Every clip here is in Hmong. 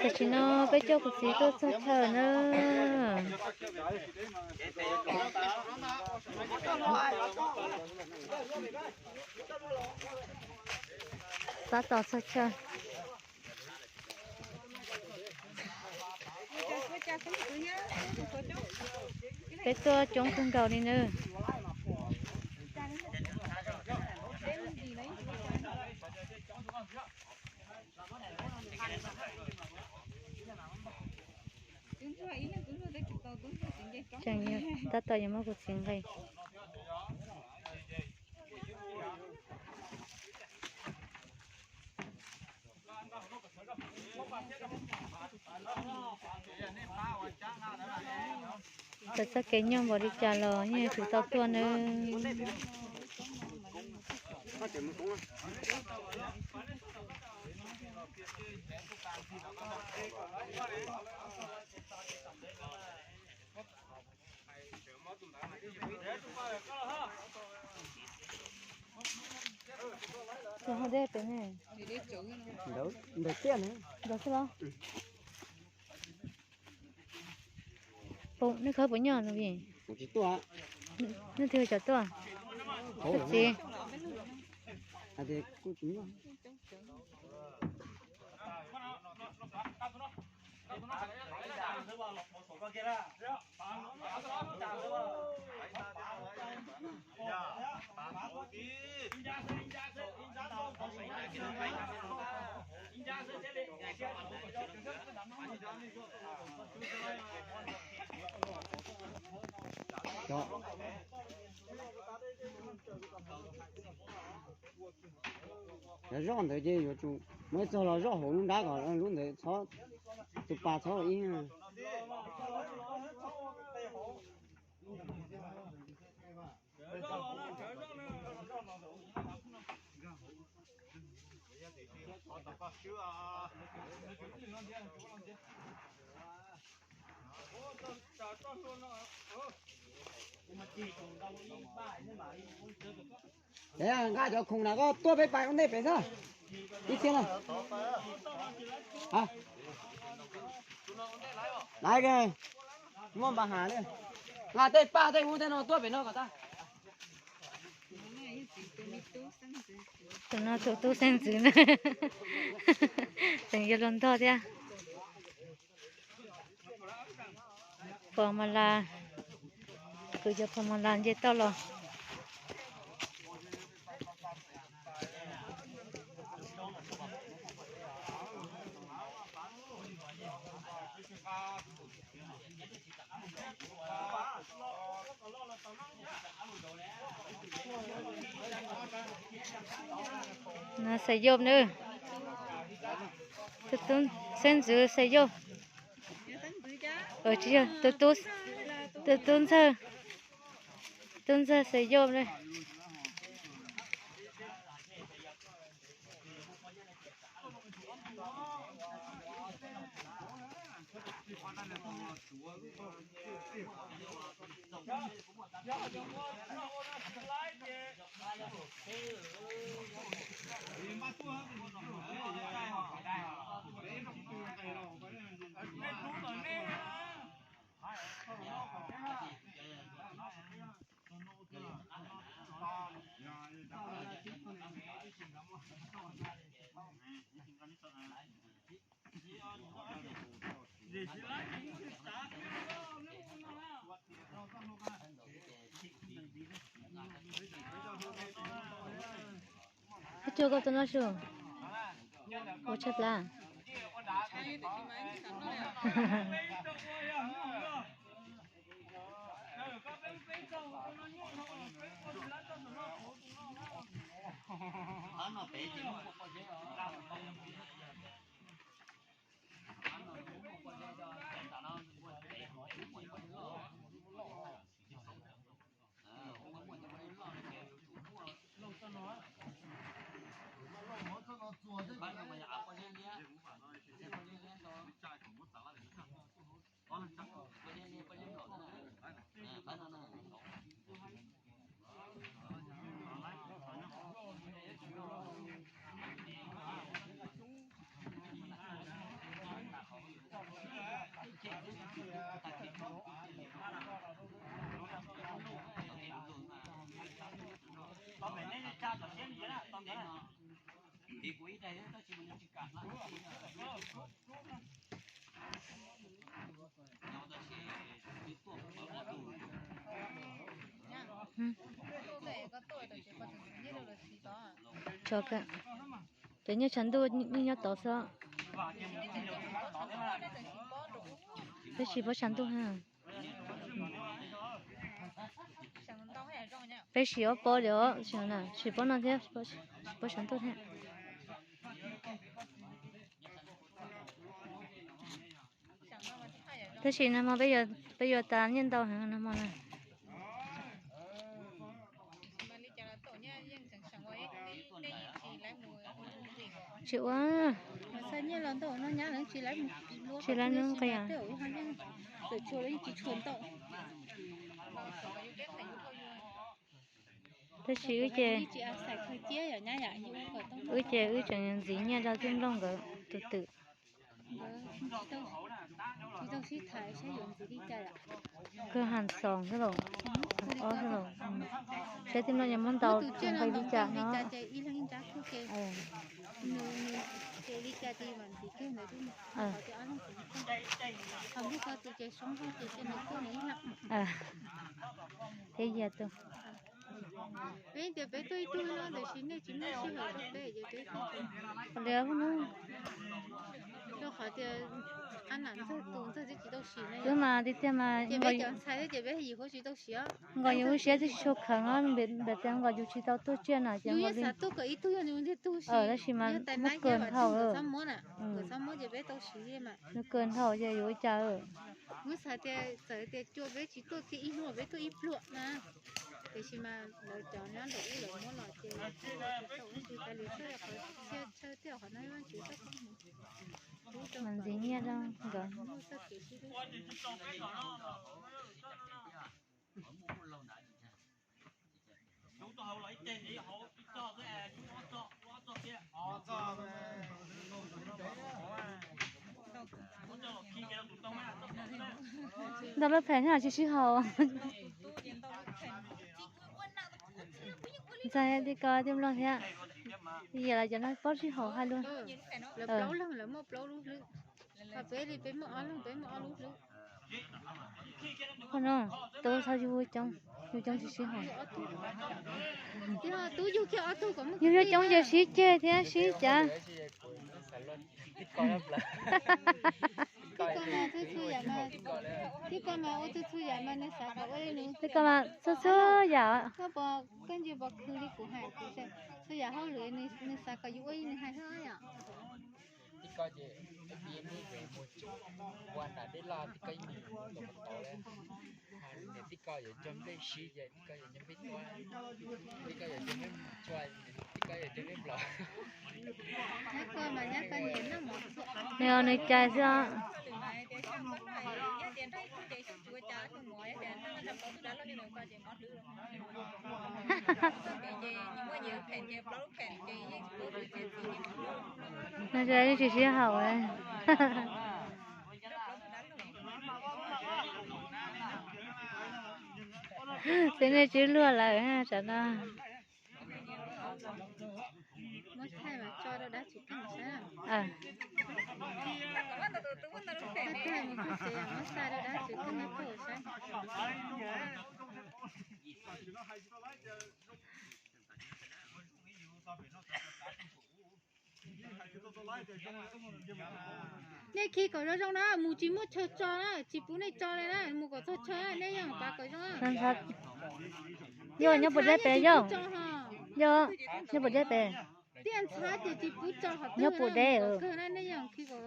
Tam sim no peb coj kuv txiv tuaj txog chaw na. Tab tom txog chaw. Peb tuaj coob kawg nkaus li na. Tseem tab tom yuav muab kuv txiv nqis. Txoj kev nyuaj npaum li cas los yeej tsum tau tuaj nawb. Ntawd tiaj ntawd xwb los? Nej khawb puas nyob no vim? Nej twg cov tuaj? Kuv txiv. Cov zoj ntawd ces yuav tsum muab txog los zoj hauv lub nrab kom lub ntawd txhob, tus pas txhob ib. Nqa cov khoom na koj tuaj peb pais ua ntej pem xwb. Ib txhia na. Laiv, muaj npa has li. Nqa tej paj tej hub tej no tuaj pem no kom tag. Tus no tus tub xeeb ntxwv na. Tseem yuav luag ntog thiab. Pos mas las, kuv cov pos mas las nce toj los. Xav yau na. Tus tub xeeb ntxwv xav yau. Tsis yog, tus tub ntxawg, tub ntxawg xav yau na. Koj cuag koj tus no su. Ua tshaj plaws. Tso kawg. Cov nyiaj tshav ntuj nyob tod xwb. Peb siv pob tshav ntuj ha. Peb siv ob pob li os, siv pob no thiab, siv pob tshav ntuj thiab. Tab sis nag hmo peb yuav tas nyiaj ntau heev nag hmo na. Tsis ua, tsis lab nub qia. Tab sis wb ces, wb ces wb tseem ntxiv nyiaj rau tij nplooj nkawd tus twm. Kawg has xoos xwb los, ob xwb los, seb tij nplooj yuav muab ntau nqi li cas no. Peb yog tus, peb tias peb tuaj ib tug no tiam sis nej tsis muaj sij hawm rau peb ces peb, rau qhov tias qab nam ntxawg tus ntxawg twb tsis tau sim na. Wb mas tiag tiag mas ces peb cov ntxhais thiab ces peb yim huab tsis tau sim os. Nkaus yus lub siab twb tsis tshua kheev os, npam tias nkaus yus tsis tau tuaj tsiaj na ces nkaus li xav tuaj kom ib tug yog nws ntxawg tug sim, tab sis mas muab kawg nrhau, nkawd txhob muab ces peb tau sim li mas. Nws kawg nrhau ces yuav ua cas. Muab xav tias txawm tias cua peb tsis tuaj kiag ib hnub peb tuaj ib pluag na, tiam sis mas lawv cov nyob nraum ub lawv muab los ces tau ua si tas li xwb, qhov txhia chaw thiab qhov no Vajtswv txoj koob hmoov. Mas ntxiv nyiaj rau nkawd. Ntau lub pheem tsis sib haum. Ntxhais tij ko tij nplooj thiab, yam los cov no paub sib haum hais lus. Qhov peb li peb muaj ob leeg peb muaj ob lub hlwb. Qhov no tub txhob yug coob, yug coob tsis sib haum. Yug coob ces sib ceg thiab sib cav. Txhua yam mas ua txhua txhua yam mas nws xav kom ua li nws. Txhua yam, koj ntsis pom khwv li kuv hais, txhua yam hauj lwm nws xav kom yus ua li nws hais xwb yom. Tij ko ces peb muaj ua nram dej loj tij ko yeej mus tau tau lawm. Niam tij ko yuav cog nplej siv ces tij ko yuav cog nplej tua, tij ko yuav cog nplej tsua, tij ko yuav cog nplej nplom. Nws cais xwb. Nws tsis sib haum. Xib nej tsis luag lawm tsam no. Nej khi kom zoo zoo na, mus tsis muaj chaw tso na, tsis pub nej tso li na, mus kom txog chaw nej yeej pav kom zoo. Yog nyob puas deb pem yog? Yog, nyob puas deb pem? Tiaj ntxhab ces tsis pub tso qhov twg, nyob puas deb kawg na, nej yeej khi kom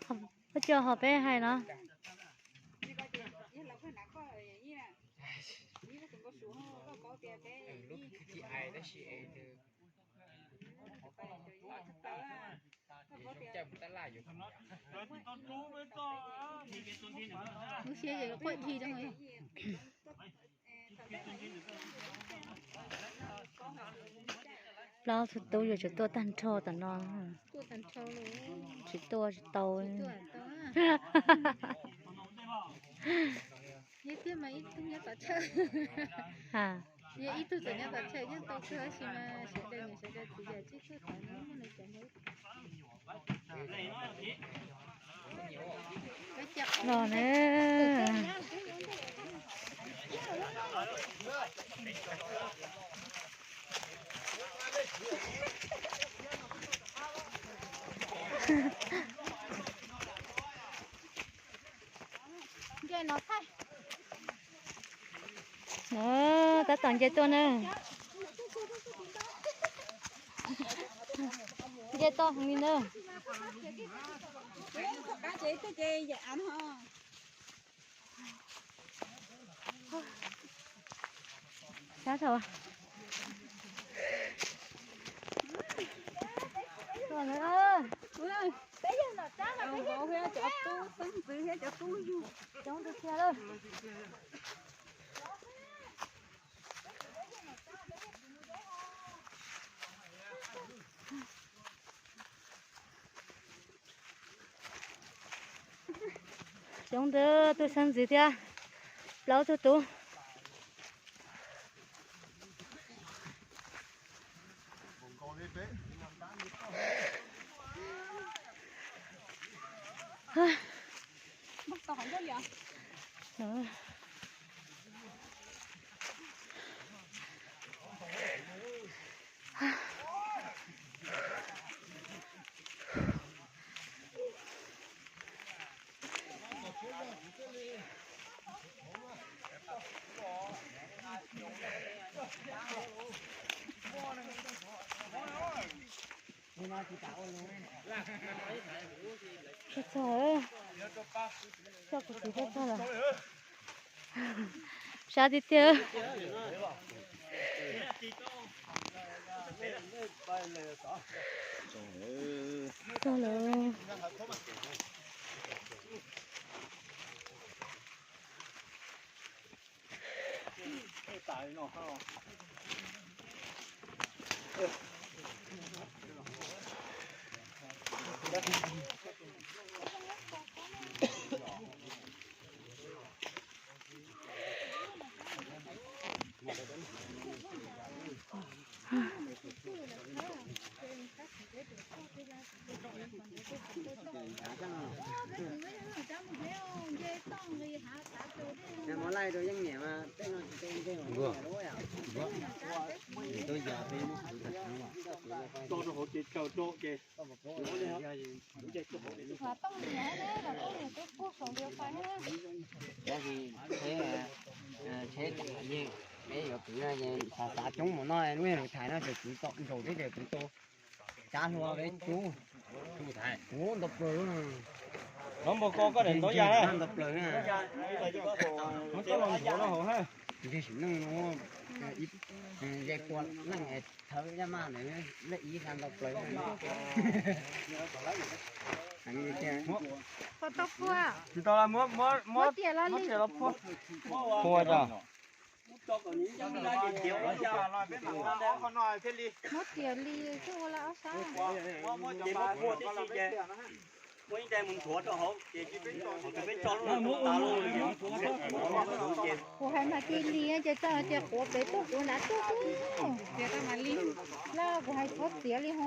kom. Koj coj hom peb hais no. Lub siab ces quaj dhi rau. Plaub tug tub yuav tsum tuaj tag nrho tom no, tsis tuaj tsis tau. Los na. Tab tom nce tuaj na. Nce toj heev li na. Sab thaum cov tub xeeb ntxwv thiab cov tub yug coob tiag tiag lawm. Coob ntawd, tub xeeb ntxwv thiab plaub tug tub. Txog, txog, coj kuv txiv tuaj txog lawm. Sab tiag tiag. Txog lawm. Peb yuav kwv xav xav coob mus no, lub lus thaiv no ces kwv tom nraum teb ces kwv tau cab hlua peb cub. Kuv ntau plaws. Nov npog ko koj daim ntov ya ntau plaws. Nov coj los nthuav rau hauv ha. Ntshe sim neej no ze pua leej thawv yaj maj ntawd lej ib xa ntau plaws. Tsis tau, muab tias los phua. Phua cov. Muab tias li xwb ua la ob sab. Kuv hais mas cia li ces txog ces quav pem tuaj quav nrad tuaj xwb. Lawm kuv hais txhob txiav li ho.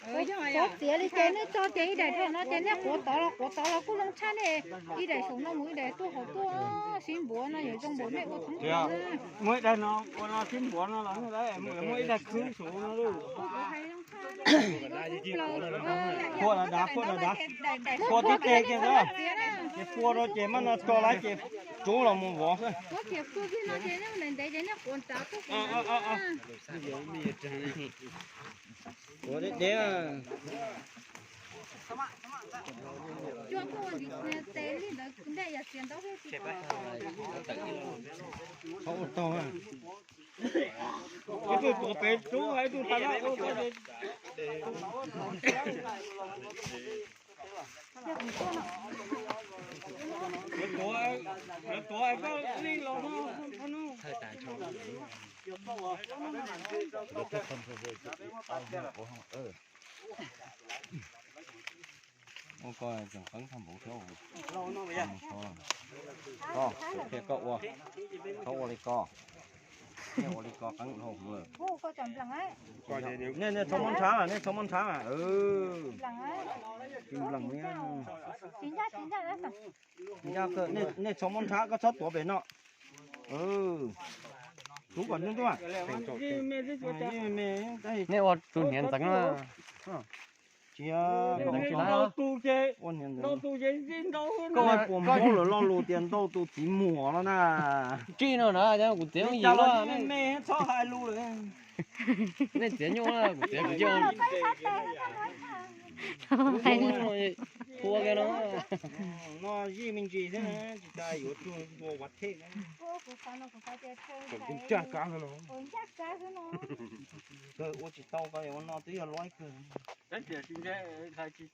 Txhob txiav li ces nej tso ces ib daim dhau no ces nej quav tod los quav tod los kuj zoo tshaj nej. Ib daim saum no mus ib daim tuaj hauv tuaj sib npuav no yuav zoo npaum nej ua thoob plaws. Muaj ib daim no ua no sib npuav no los muaj ib daim khwb saum no lauj. Phua dav dav, phua dav dav, phua tib teg kiag xwb. Ces phua rau ces maj no tso lawm ces tsub los mus vov xwb. Ua deb deb. Txhob ua tag. Ib tug tuav pem tsub, ib tug tag no. Lawv tuav, lawv tuav koj lij los no. Ua ko tseem qeeb tag npaum thiab. Ko, qhia koj ua, txhob ua li ko. Nej ua li ko qeeb dhau hwv lawm. Nej, nej txhob muab nrhab, nej txhob muab nrhab. Tsis nplees li. Nej txhob muab nrhab, koj txhob tuav pem no. Tub kom ntub ntub. Nej ua tus hniav ntxeev na. Tsis, ua hniav ntxeev. Nej puas hnov lawv lo lus tias ntau tus txiv muag no na. Tsis no na, kuv txiav me me txhob hais lus lawm. Nej txiav nyuj na, kuv txiav kuv cia. Ua kiag no. No zij me ntsis thiab tsis tas yuav tsum ua ua thej na. Ncaj kab no. Kawg ua tsis tau ko, ua no twb yog luab kawg. Tab sis tsis